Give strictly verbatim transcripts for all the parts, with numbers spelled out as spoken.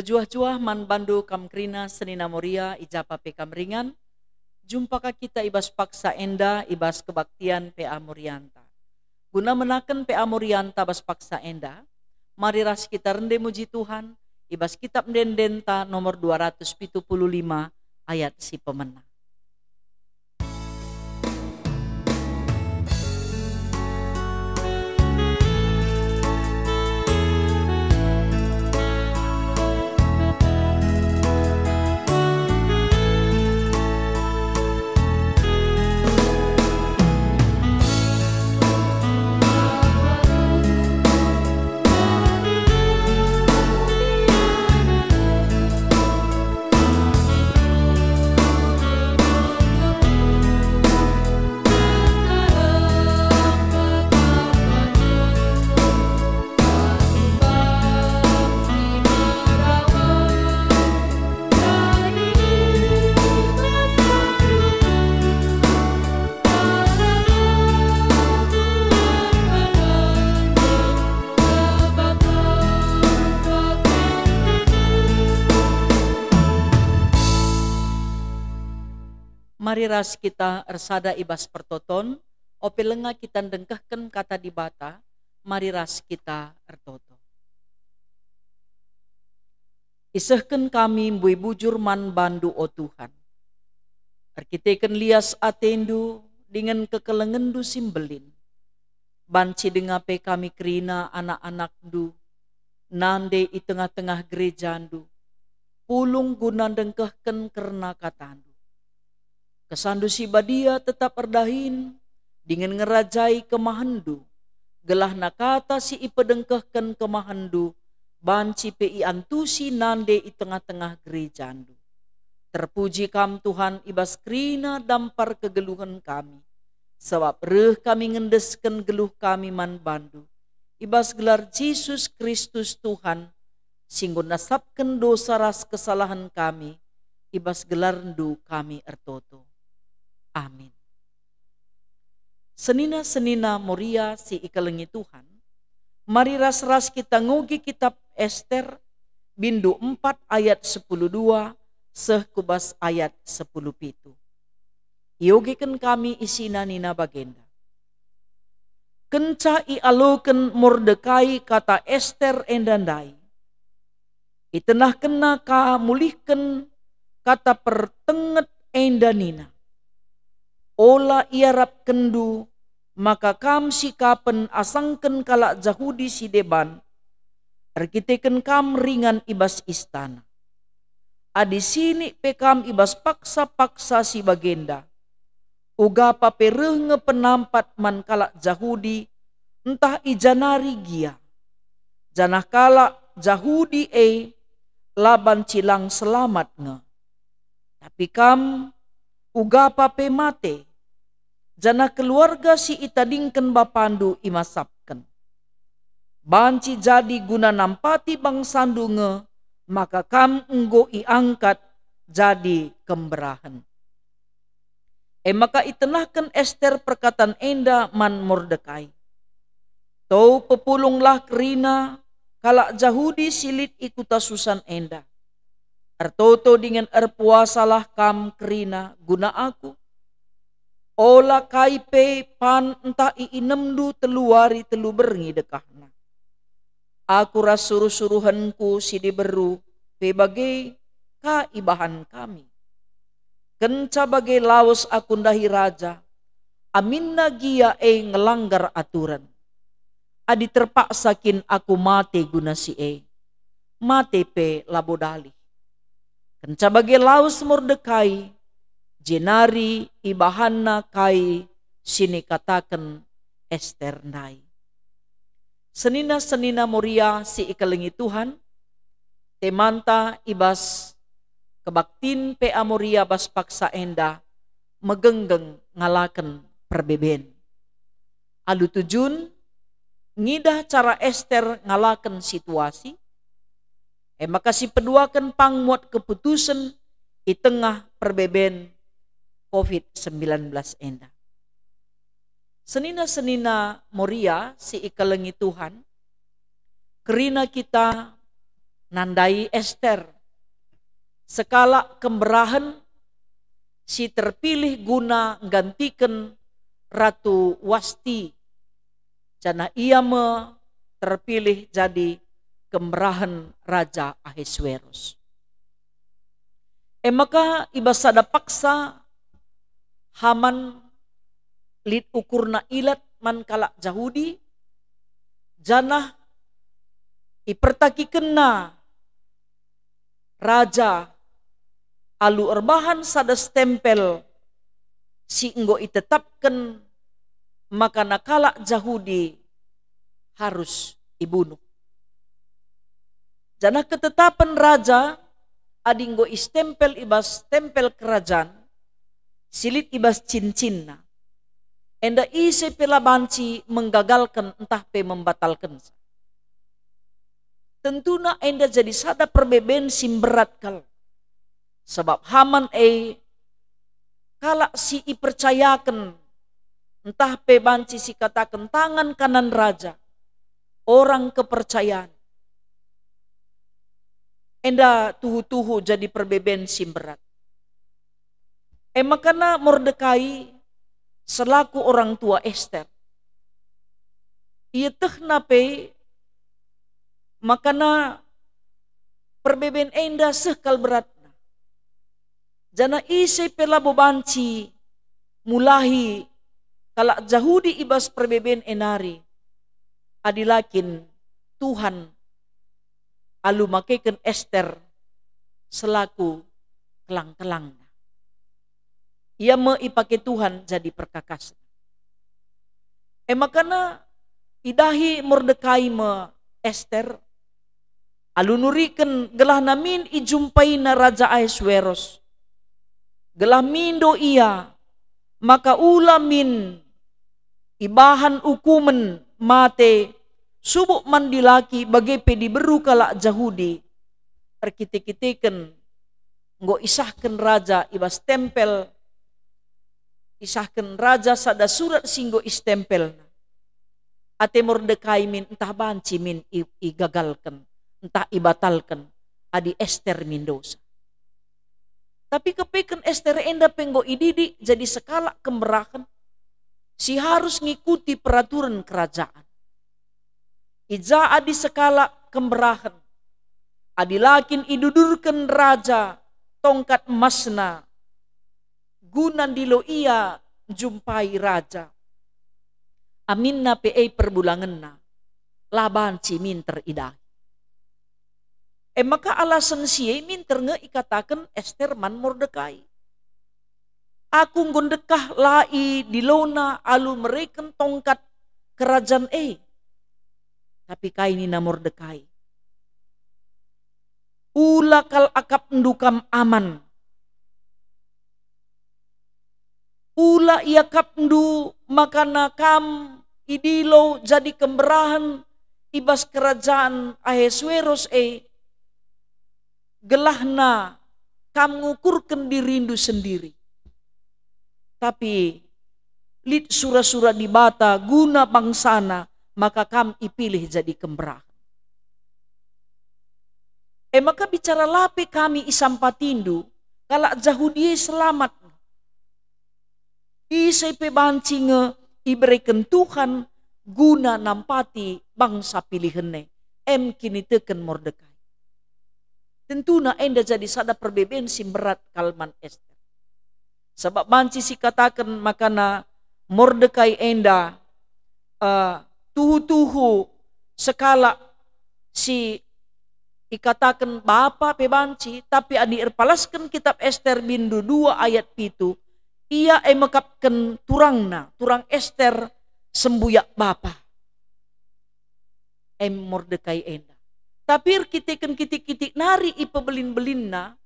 Juah-juah man bandu kam kerina senina Moria i japa pe kam ringan. Jumpa ka kita i bas paksa enda i bas kebaktian P A Morianta. Guna menaken P A Morianta bas paksa enda, mari ras kita rende muji Tuhan i bas Kitab Ende-endenta nomor dua ratus pitu puluh lima ayat si pemena. Mari ras kita ersada i bas pertoton, ope langa kita ndengkehken Kata Dibata, mari ras kita ertoto. Isehken kami mbue bujur man bandu, o Tuhan. Erkiteken lias atendu dingen kekelengenndu si mbelin, banci denga pe kami kerina anak-anakndu, nande i tengah-tengah gerejandu, pulung guna ndengkehken kerna katandu. Kesandu si badia tetap erdahin, dingen ngerajai kemahenndu, gelahna kata si ipedengkehken kemahenndu banci pe iantusi nande i tengah-tengah gerejandu. Terpuji Kam, Tuhan, i bas kerina dampar kegeluhen kami, sabap reh kami ngendesken geluh kami man bandu, i bas gelar Jesus Kristus Tuhan, si enggo nasapken dosa ras kesalahen kami, i bas gelarNdu kami ertoto. Amin. Senina-senina Moria si ikelengi Tuhan, mari ras-ras kita ngugi Kitab Ester, bindu empat ayat sepuluh dua seh ku bas ayat sepuluh pitu. Iogeken kami isina nina bagenda. Kenca ialoken Mordekai kata Ester enda ndai, itenahkenna ka mulihken kata pertenget enda nina, "Ola iarapkenndu maka kam sikapen asangken kalak Jahudi si deban, erkiteken kam ringan i bas istana. Adi sinik pe kam i bas paksa-paksa si bagenda, uga pa pe reh nge penampat man kalak Jahudi ntah i ja nari gia, janah kalak Jahudi e la banci lang selamat nge. Tapi kam, uga pa pe mate, janah keluarga si itadingken bapandu imasapken. Banci jadi guna nampati bangsandu nge maka kam enggo iangkat jadi kemberahen." E maka itenahken Ester perkatan enda man Mordekai. "To pepulunglah kerina kalak Jahudi si lit i kuta Susan enda. Ertoto dingen erpuasalah kam kerina guna aku. Ola kai pe pan ntah iinemndu telu wari telu berngi dekahna. Aku ras suruh-suruhenku si diberu pe bage ka ibahan kami. Kenca bage lawes aku ndahi raja, aminna gia e ngelanggar aturen. Adi terpaksa kin aku mate guna si e, mate pe labo dalih." Kenca bage lawes Mordekai, jenari ibahanna kai si nikataken Ester ndai. Senina-senina Moria si ikelengi Tuhan, temanta i bas kebaktin P A Moria bas paksa enda megenggeng ngalaken perbeben. Alu tujun, ngidah cara Ester ngalaken situasi, e maka sipeduaken pang muat keputusen i tengah perbeben covid sembilan belas enda. Senina-senina Moria si ikelengi Tuhan, kerina kita nandai Ester, sekalak kemberahen si terpilih guna nggantiken Ratu Wasti, janah ia me terpilih jadi kemberahen Raja Ahasuerus. E maka i bas sada paksa Haman lit ukurna ilat man kalak Jahudi, janah ipertakikenna raja alu erbahan sada stempel si enggo itetapken maka kalak Jahudi harus ibunuh. Janah ketetapen raja adi enggo istempel i bas stempel kerajan si lit i bas cincinna, enda ise pe la banci menggagalken ntah pe membatalkensa. Tentuna enda jadi sada perbeben si mberat kal, sabap Haman e kalak si ipercayaken, ntah pe banci sikataken tangan kanan raja, orang kepercayaan. Enda tuhu-tuhu jadi perbeben si mberat. E makana Mordekai selaku orang tua Ester, ietehna pe makana perbeben enda seh kal beratna. Janah ise pe labo banci mulahi kalak Jahudi i bas perbeben e nari, adi la kin Tuhan alu makeken Ester selaku kelang-kelangna. Ia me ipake Tuhan jadi perkakasna. E makana idahi Mordekai me Ester, alu nuriken gelahna min ijumpaina Raja Ahasuerus, gelah mindo ia maka ula min ibahan ukumen mate subuk man dilaki bage pe diberu kalak Jahudi, erkite-kiteken enggo isahken raja i bas tempel, isahken raja sada surat si enggo istempelna. Ate Mordekai min ntah banci min i-, igagalken, ntah ibatalken, adi Ester mindosa. Tapi kepeken Ester enda pe enggo ididik jadi sekalak kemberahen si harus ngikuti peraturen kerajaan. I ja adi sekalak kemberahen, adi la kin idudurken raja tongkat emasna guna ndilo ia njumpai raja, aminna pe e perbulangenna, la banci minter idahi. E maka alasen si e minter nge ikataken Ester man Mordekai, "Aku enggo ndekah la idilona alu mereken tongkat kerajan e." Tapi kai nina Mordekai? "Ula kal akapndu kam aman. Ula iakapndu makana kam idilo jadi kemberahen i bas kerajan Ahasuerus e, gelahna kam ngukurken dirindu sendiri. Tapi lit sura-sura Dibata guna bangsaNa, maka kam ipilih jadi kemberahen. E maka bicara la pe kami isampatindu, kalak Jahudi e selamat. Ise pe banci nge ibereken Tuhan guna nampati bangsa pilihenNa, em kiniteken Mordekai." Tentuna enda jadi sada perbeben si mberat kal man Ester. Sabap banci sikataken makana Mordekai enda, eh, tuhu-tuhu sekalak si ikataken bapa pe banci, tapi adi erpalasken kitab Ester bindu dua ayat pitu, ia e mekapken turangna, turang Ester sembuyak bapa. Em Mordekai enda. Tapi erkiteken kitik-kitik nari ipebelin-belinna,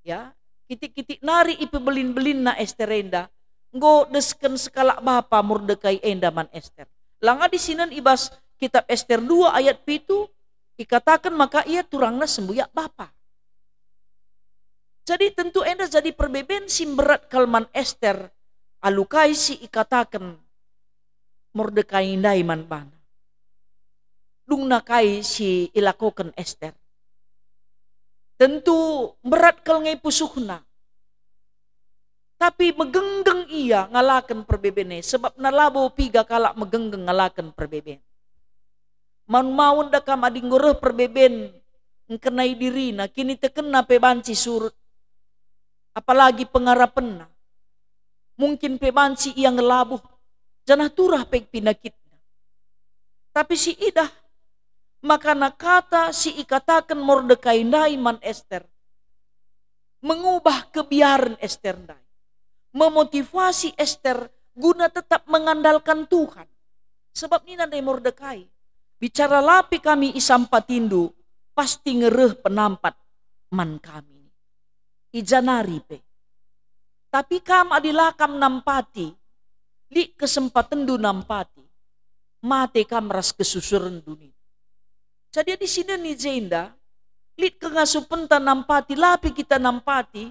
ya, kitik-kitik nari ipebelin-belinna Ester enda, enggo desken sekalak bapa Mordekai enda man Ester. Langa disinen i bas kitab Ester dua ayat pitu, ikataken maka ia turangna sembuyak bapa. Jadi tentu enda jadi perbeben si mberat kal man Ester, alu kai si ikataken Mordekai ndai man bana. dungna kai si ilakoken Ester. Tentu mberat kal nge pusuhna. Tapi megenggeng ia ngalaken perbeben e, sebabna labo piga kalak megenggeng ngalaken perbeben. Maun-maun da kam adi enggo reh perbeben ngkenai dirina, kinitekenna pe banci surut, apalagi pengarapenna. Mungkin pe banci ia ngelabuh, janah turah pe pinakitna. Tapi siidah makana kata si ikataken Mordekai ndai man Ester mengubah kebiaren Ester ndai, memotivasi Ester guna tetap mengandalkan Tuhan. Sebab nina ndai Mordekai, "Bicara la pe kami isampatindu, pasti nge reh penampat man kami i ja nari pe. Tapi kam adi la kam nampati, lit kesempatenndu nampati, mate kam ras kesusurenndu," nina. Jadi adi sinen i jenda, lit kengasupenta nampati, la pe kita nampati,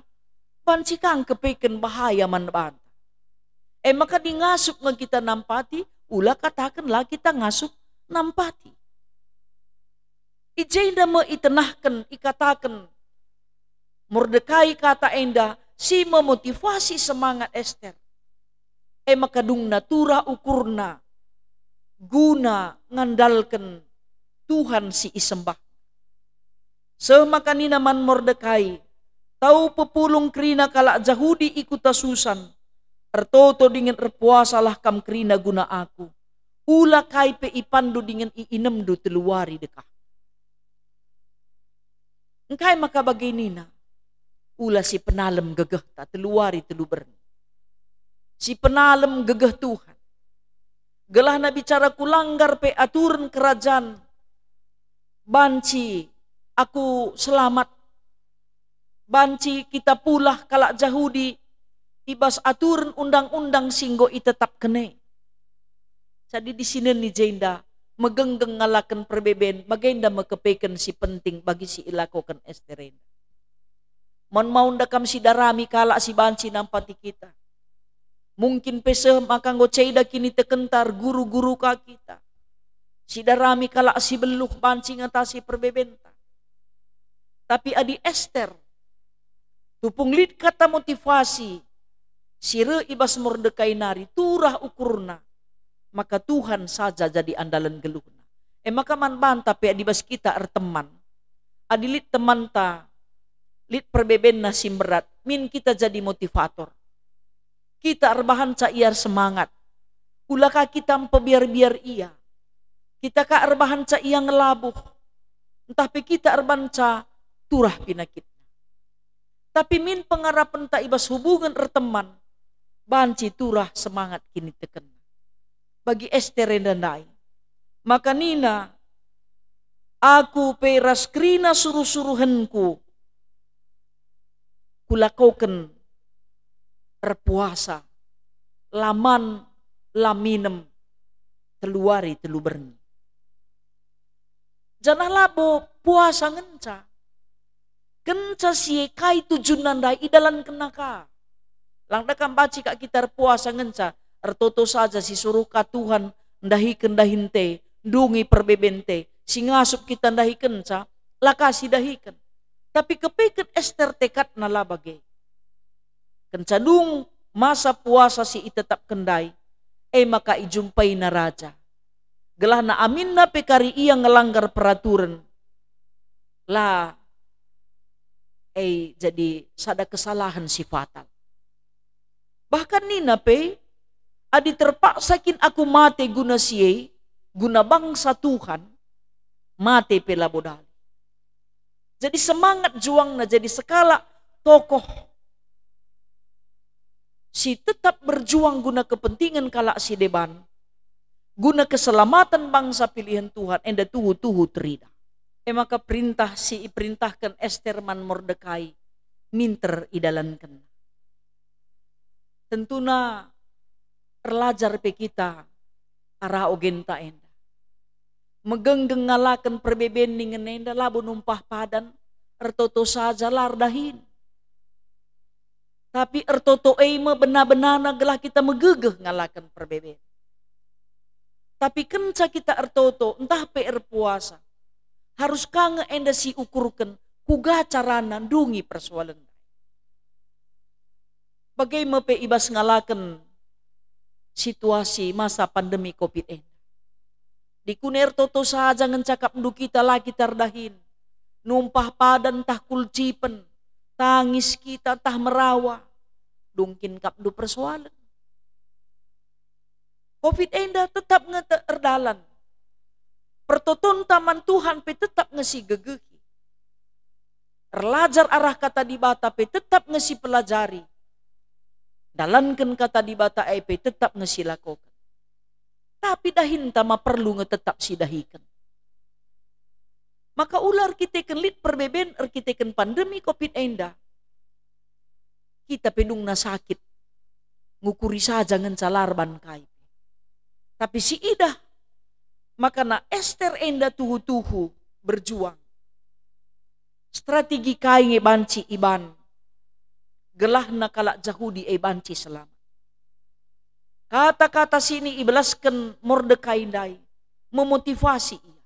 banci ka ngkepeken bahaya man banta. E maka adi ngasup nge kita nampati, ula kataken la kita ngasup nampati. I jenda me itenahken, ikataken Mordekai kata enda si memotivasi semangat Ester. E maka dungna turah ukurna guna ngandalken Tuhan si isembah. Seh maka nina man Mordekai, "Tau pepulung kerina kalak Jahudi i kuta Susan, ertoto dingen erpuasalah kam kerina guna aku. Ula kai pe ipanndu dingen iinemndu telu wari dekah." Engkai maka bage nina? Ula si penalem gegehta telu wari telu berngi. Si penalem gegeh Tuhan. Gelahna bicara kulanggar pe aturen kerajan, banci aku selamat. Banci kita pulah kalak Jahudi i bas aturen undang-undang si enggo itetapken e. Jadi adi sinen i jenda megenggeng ngalaken perbeben, bagenda me kepeken si penting bagi si ilakoken Ester enda. Maun-maun da kam sidarami kalak si banci nampati kita. Mungkin pe seh maka enggo ceda kinitekenta, erguru-guru ka kita. Sidarami kalak si beluh banci ngatasi perbebenta. Tapi adi Ester, tupung lit kata motivasi si reh i bas Mordekai nari, turah ukurna, maka Tuhan saja jadi andalen geluhna. E maka man banta pe adi bas kita erteman, adi lit temanta, lit perbebenna si mberat, min kita jadi motivator. Kita erbahanca ia ersemangat. Ula ka kita mpebiar-biar ia. Kita ka erbahanca ia ngelabuh. Ntah pe kita erbahanca turah pinakitna. Tapi min pengarapenta i bas hubungen erteman, banci turah semangat kinitekenna. Bagi Ester enda ndai. Maka nina, "Aku pe ras kerina suruh-suruhenku kulakoken erpuasa, la man, la minem, telu wari telu berngi." Janah labo puasa ngenca. Kenca si e kai tujunna ndai idalankenna ka. Lang da kam banci kak kita erpuasa ngenca, ertoto saja si suruh ka Tuhan ndahiken dahinta, ndungi perbebenta, si ngasup kita ndahikenca, la ka si dahiken. Tapi kepeken Ester tekadna la bage. Kenca dung masa puasa si itetapken ndai, e maka ijumpaina raja. Gelahna aminna pe kari ia ngelanggar peraturen, la e jadi sada kesalahen si fatal. Bahkan nina pe, "Adi terpaksa kin aku mate guna si e, guna bangsa Tuhan, mate pe labo dalih." Jadi semangat juangna jadi sekalak tokoh si tetap berjuang guna kepentingan kalak si deban, guna keselamatan bangsa pilihen Tuhan, enda tuhu-tuhu teridah. E maka perintah si iperintahken Ester man Mordekai minter idalankenna. Tentuna erlajar pe kita arah ogenta enda. Megenggeng ngalaken perbeben ningen enda labo numpah padan, ertoto saja la erdahin. Tapi ertoto e me bena-benana gelah kita megegeh ngalaken perbeben. Tapi kenca kita ertoto ntah pe erpuasa, harus ka nge enda si ukurken kuga carana ndungi persoalen. Bage me pe i bas ngalaken situasi masa pandemi covid enda. Dikune ertoto saja ngenca akapndu kita la kita erdahin, numpah padan ntah kulcipen, tangis kita ntah merawa, dung kin akapndu persoalen. Covid enda tetap nge te-, erdalan. Pertotonta man Tuhan pe tetap nge sigegehi. Erlajar arah Kata Dibata pe tetap nge sipelajari. Dalanken Kata Dibata e pe tetap nge silakoken. Tapi dahinta ma perlu nge tetap sidahiken. Maka ula erkiteken lit perbeben erkiteken pandemi covid enda, kita pe dungna sakit, ngukuri saja ngenca la erban kai. Tapi siidah makana Ester enda tuhu-tuhu berjuang. Strategi kai nge banci iban gelahna kalak Jahudi e banci selamat? Kata-kata si ini ibelasken Mordekai ndai memotivasi ia.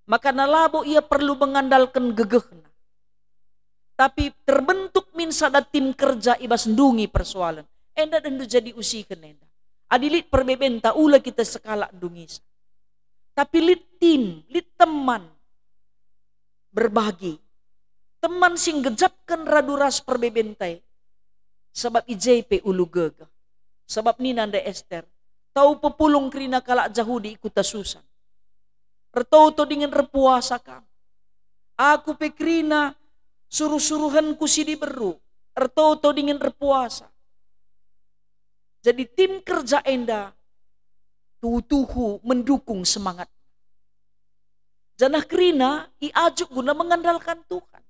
Makana labo ia perlu mengandalken gegehna. Tapi terbentuk min sada tim kerja i bas ndungi persoalen. Enda dendu jadi usihen enda. Adi lit perbebenta, ula kita sekalak ndungisa. Tapi lit tim, lit teman berbagi. Teman si nggejapken radu ras perbebenta e. Sabap i je pe ulu gegeh. Sabap nina ndai Ester, "Tau pepulung kerina kalak Jahudi i kuta Susan. Ertoto dingen erpuasa kam. Aku pe kerina suruh-suruhenku si diberu, ertoto dingen erpuasa." Jadi tim kerja enda tuhu-tuhu mendukung semangat. Janah kerina iajuk guna mengandalkan Tuhan.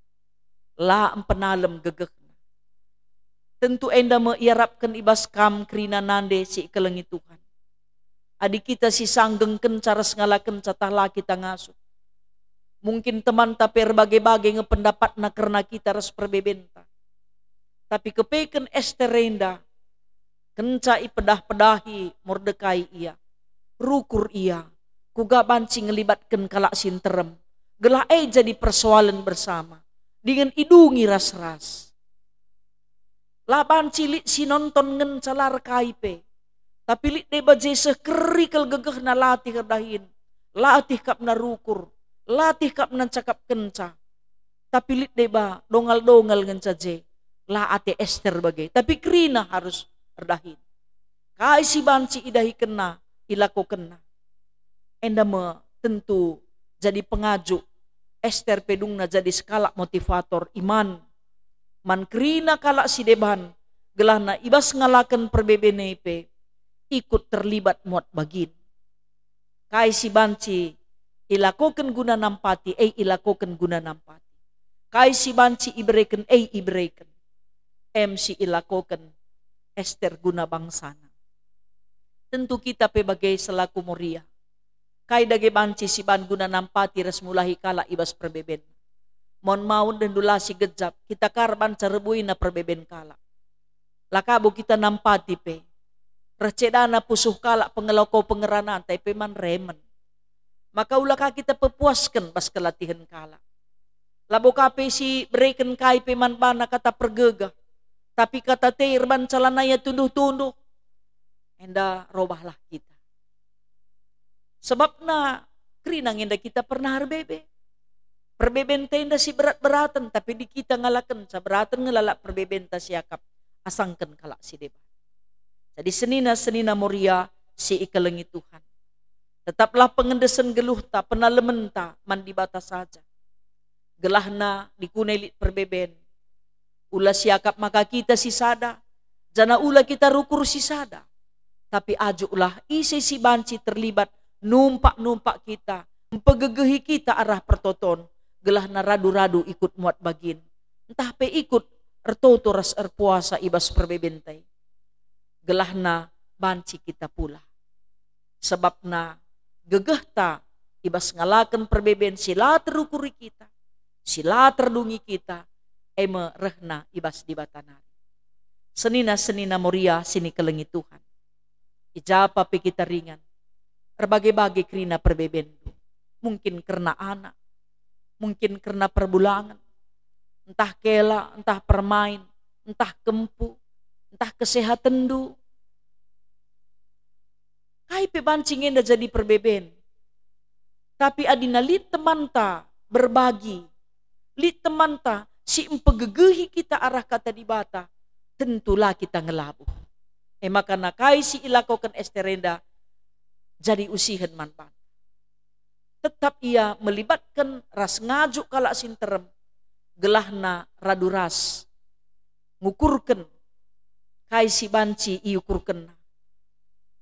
La mpenalem gegehna. Tentu enda me iarapken i bas kam kerina nande si ikelengi Tuhan. Adi kita si sanggengkenca ras ngalakenca tah la kita ngasup. Mungkin temanta pe erbage-bage nge pendapatna kerna kita ras perbebenta. Tapi kepeken Ester enda, kenca ipedah-pedahi Mordekai ia, rukur ia, kuga banci ngelibatken kalak si nterem, gelah e jadi persoalen bersama, dingen idungi ras-ras. La banci lit si nonton ngenca la erkai pe, tapi lit deba je seh keri kal gegehna latih erdahin, latih kap na rukur, latih kap na cakapkenca. Tapi lit deba dongal-dongal ngenca je, la ate Ester bage, tapi kerina harus erdahin. Kai si banci idahikenna, ilakokenna. Enda me tentu jadi pengajuk Ester pe dungna jadi sekalak motivator iman man kerina kalak si deban, gelahna i bas ngalaken perbeben e pe ikut terlibat muat bagin. Kai si banci ilakoken guna nampati, e ilakoken guna nampati. Kai si banci ibereken, e ibereken. Em si ilakoken Ester guna bangsana. Tentu kita pe bage selaku Moria. Kai dage banci siban guna nampati ras mulahi kalak i bas perbeben? Maun-maun dendu la si gejap, kita ka erbanca rebuina perbeben kalak. La ka bo kita nampati pe. Reh cedana pusuh kalak pengelako pengerananta e pe man remen. Maka ula ka kita pepuasken bas kelatihen kalak. Labo ka pe si bereken kai pe man bana kata pergegeh, tapi kata tei erban calana ia tunduh-tunduh. Enda robahlah kita. Sebabna kerina nge enda kita pernah erbebe. Perbebenta enda si berat-beraten, tapi di kita ngalakenca beraten nge lalap perbebenta si akap asangken kalak si deban. Jadi senina-senina Moria si ikelengi Tuhan, tetaplah pengendesen geluhta, penalementa man Dibata saja. Gelahna dikune lit perbeben, ula siakap maka kita sisada, janah ula kita rukur sisada. Tapi ajuklah ise si banci terlibat numpak-numpak kita, mpegegehi kita arah pertoton, gelahna radu-radu ikut muat bagin, ntah pe ikut ertoto ras erpuasa i bas perbebenta e. Gelahna banci kita pulah. Sebabna gegehta i bas ngalaken perbeben si la terukuri kita, si la terdungi kita, e me rehna i bas Dibata nari. Senina-senina Moria si nikelengi Tuhan, i ja pe kita ringan, Erbage-bage kerina perbebendu. Mungkin kerna anak, mungkin kerna perbulangen, ntah kela, ntah permain, ntah kempu, ntah kesehatenndu. Kai pe banci ngenda jadi perbeben. Tapi adina lit temanta berbagi, lit temanta si mpegegehi kita arah Kata Dibata, tentu la kita ngelabuh. E maka na kai si ilakoken Ester enda jadi usihen man banta. Tetap ia melibatken ras ngajuk kalak si nterem, gelahna radu ras ngukurken kai si banci iukurkenna,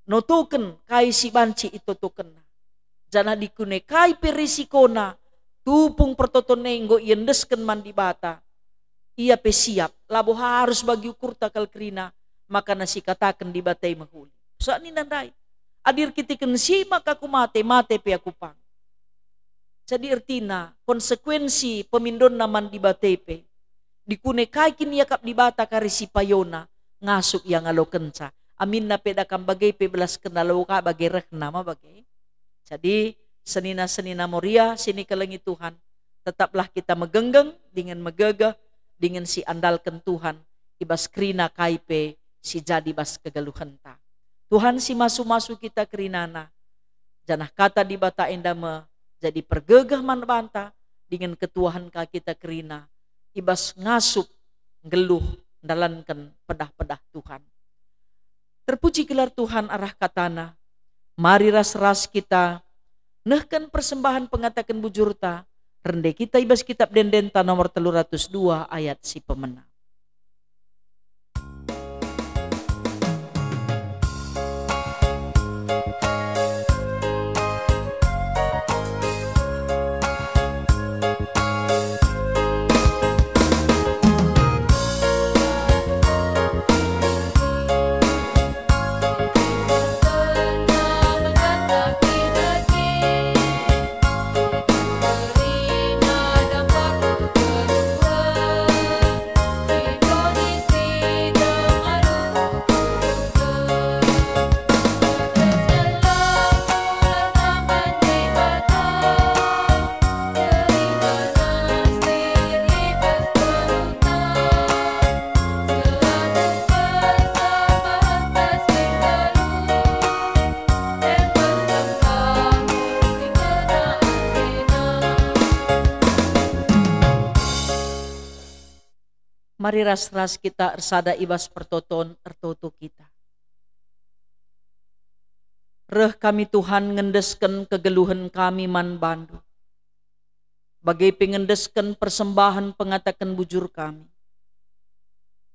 notoken kai si banci itotokenna, janah dikune kai pe risikona, tupung pertoton e enggo iendesken man Dibata, ia pe siap, labo harus bagi ukurta kal kerina, maka na sikataken Dibata e mehuli. Sa nina ndai, "Adi erkiteken si maka aku mate, mate pe aku pang." Jadi ertina, konsekuensi pemindonna man Dibata e pe, dikune kai kin iakap Dibata kari si payona, ngasup ia ngalokenca. Aminna pe da kam bage pe belaskenna, labo ka bage rehna ma bage. Jadi, senina-senina Moria si nikelengi Tuhan, tetaplah kita megenggeng dingen megegeh dingen si andalken Tuhan i bas kerina kai pe si jadi bas kegeluhenta. Tuhan si masu-masu kita kerinana, janah Kata Dibata enda me jadi pergegeh man banta dingen ketuahen ka kita kerina i bas ngasup nggeluh ndalanken pedah-pedah Tuhan. Terpuji gelar Tuhan arah katana. Mari ras-ras kita nehken persembahen pengataken bujurta, rende kita i bas kitab Ende-endenta nomor telu ratus dua ayat si pemena. Mari ras-ras kita ersada i bas pertoton, ertoto kita. Reh kami, Tuhan, ngendesken kegeluhen kami man bandu, bage pe ngendesken persembahen pengataken bujur kami.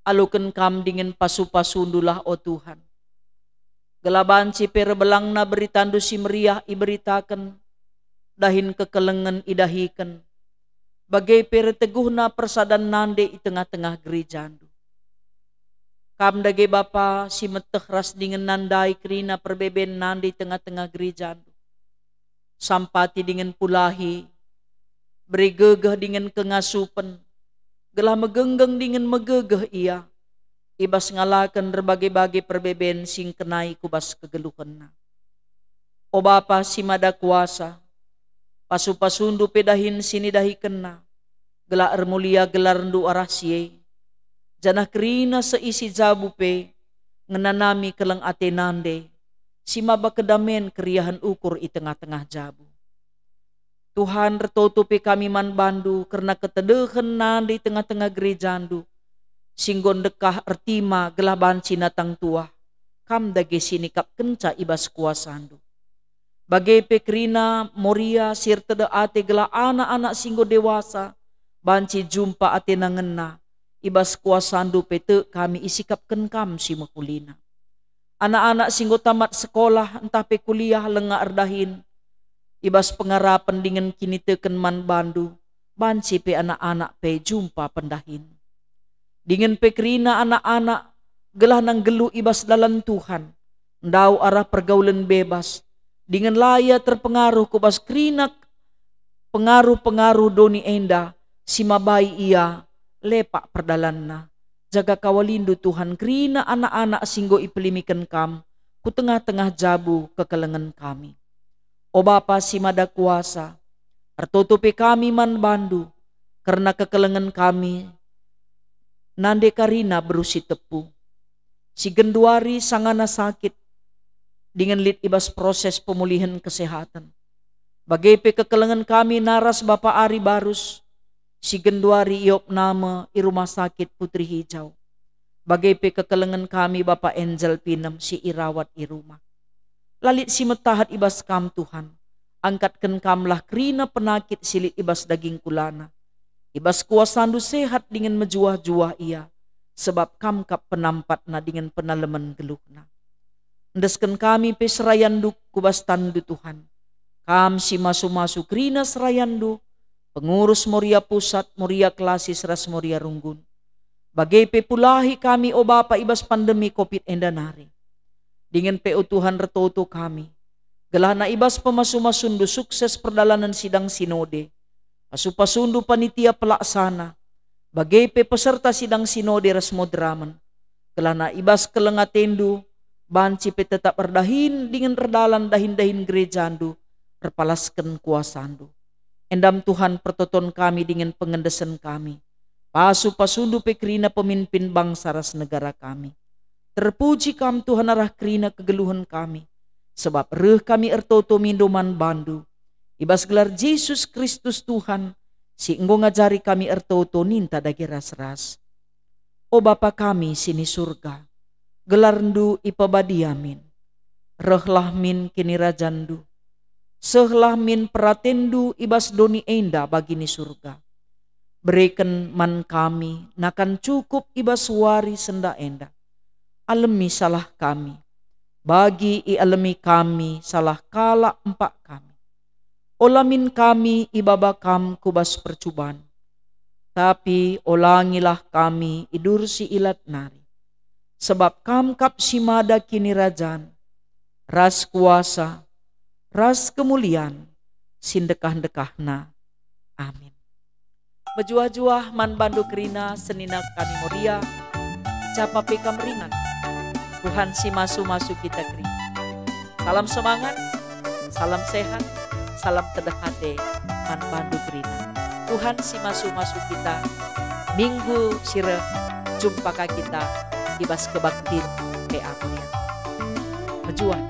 Aloken kam dingen pasu-pasundulah, o Tuhan, gelah banci pe erbelangna beritandu si meriah iberitaken, dahin kekelengen idahiken, bage pe erteguhna persadan nande i tengah-tengah gerejandu. Kam dage Bapa si meteh ras dingen nandai kerina perbeben nande i tengah-tengah gerejandu. Sampati dingen pulahi, bere gegeh dingen kengasupen, gelah megenggeng dingen megegeh ia, i bas ngalaken erbage-bage perbeben si ngkenai ku bas kegeluhenna. O Bapa si Mada Kuasa, pasu-pasundu pe dahin si nidahikenna, gelah ermulia gelarndu arah si e, janah kerina seisi jabu pe ngenanami keleng ate nande, si maba kedamen keriahen ukur i tengah-tengah jabu. Tuhan, ertoto pe kami man bandu kerna ketedehen nande i tengah-tengah gerejandu, si enggo ndekah ertima gelah banci natang tuah, kam dage si nikapkenca i bas kuasandu. Bage pe kerina Moria si ertedeh ate gelah anak-anak si enggo dewasa banci jumpa atena ngena, i bas kuasandu pe tek kami isikapken kam si mehulina. Anak-anak si enggo tamat sekolah ntah pe kuliah langa erdahin, i bas pengarapen dingen kiniteken man bandu, banci pe anak-anak pe jumpa pendahin. Dingen pe kerina anak-anak gelah nggeluh i bas dalan Tuhan, ndauh arah pergaulen bebas, dingen la ia terpengaruh ku bas kerina pengaruh-pengaruh doni enda si mabai ia lepak perdalanna. Jaga kawalindu, Tuhan, kerina anak-anak si enggo ipelimiken kam ku tengah-tengah jabu kekelengen kami. O Bapa si Mada Kuasa, ertoto pe kami man bandu, kerna kekelengen kami nande karina beru si tepu, si genduari sangana sakit, dingen lit i bas proses pemulihen kesehatan. Bage pe kekelengen kami naras Bapa Ari Barus, si genduari iopna me i Rumah Sakit Putri Hijau. Bage pe kekelengen kami Bapa Angel Pinem si irawat i rumah. La lit si metahat i bas Kam, Tuhan. Angkatken Kamlah kerina penakit si lit i bas daging kulana. I bas kuasaNdu sehat dingen mejuah-juah ia, sebab Kam kap penampatna dingen penalemen geluhna. Endesken kami pe serayanNdu ku bas tanNdu, Tuhan. Kam si masu-masu kerina serayanNdu, pengurus Moria Pusat, Moria Klasis ras Moria Runggun. Bage pe pulahi kami, o Bapa, i bas pandemi covid enda nari. Dingen pe, o Tuhan, ertoto kami, gelahna i bas pemasu-masuNdu sukses perdalanen sidang sinode, pasu-pasuNdu panitia pelaksana, bage pe peserta sidang sinode ras moderamen, gelahna i bas keleng ateNdu banci pe tetap erdahin dingen erdalan dahin-dahin gerejaNdu, erpalasken kuasaNdu. Endam, Tuhan, pertoton kami dingen pengendesen kami. Pasu-pasuNdu pe kerina pemimpin bangsa ras negara kami. Terpuji Kam, Tuhan, arah kerina kegeluhen kami, sebab reh kami ertoto mindo man bandu. I bas gelar Jesus Kristus, Tuhan, si enggo ngajari kami ertoto ninta dage ras-ras. O Bapa kami si ni Surga, gelarNdu ipebadia min. Rehlah min kinirajanNdu. Sehlah min peratenNdu i bas doni enda bagi ni Surga. Bereken man kami nakan cukup i bas wari senda enda. Alemi salah kami, bagi ialemi kami salah kalak empak kami. Ola min kami ibaba Kam ku bas percuban, tapi olangilah kami i dur si ilat nari. Sebab Kam kap si mada kinirajan, ras kuasa, ras kemulian si ndekah-ndekahna. Amin. Mejuah-juah man bandu kerina senina kami Moria, capa pe kam ringan. Tuhan si masu-masu kita kerina. Salam semangat, salam sehat, salam tedeh ate man bandu kerina. Tuhan si masu-masu kita, minggu si reh jumpa ka kita i bas kebaktin P A Moria. Mejuah.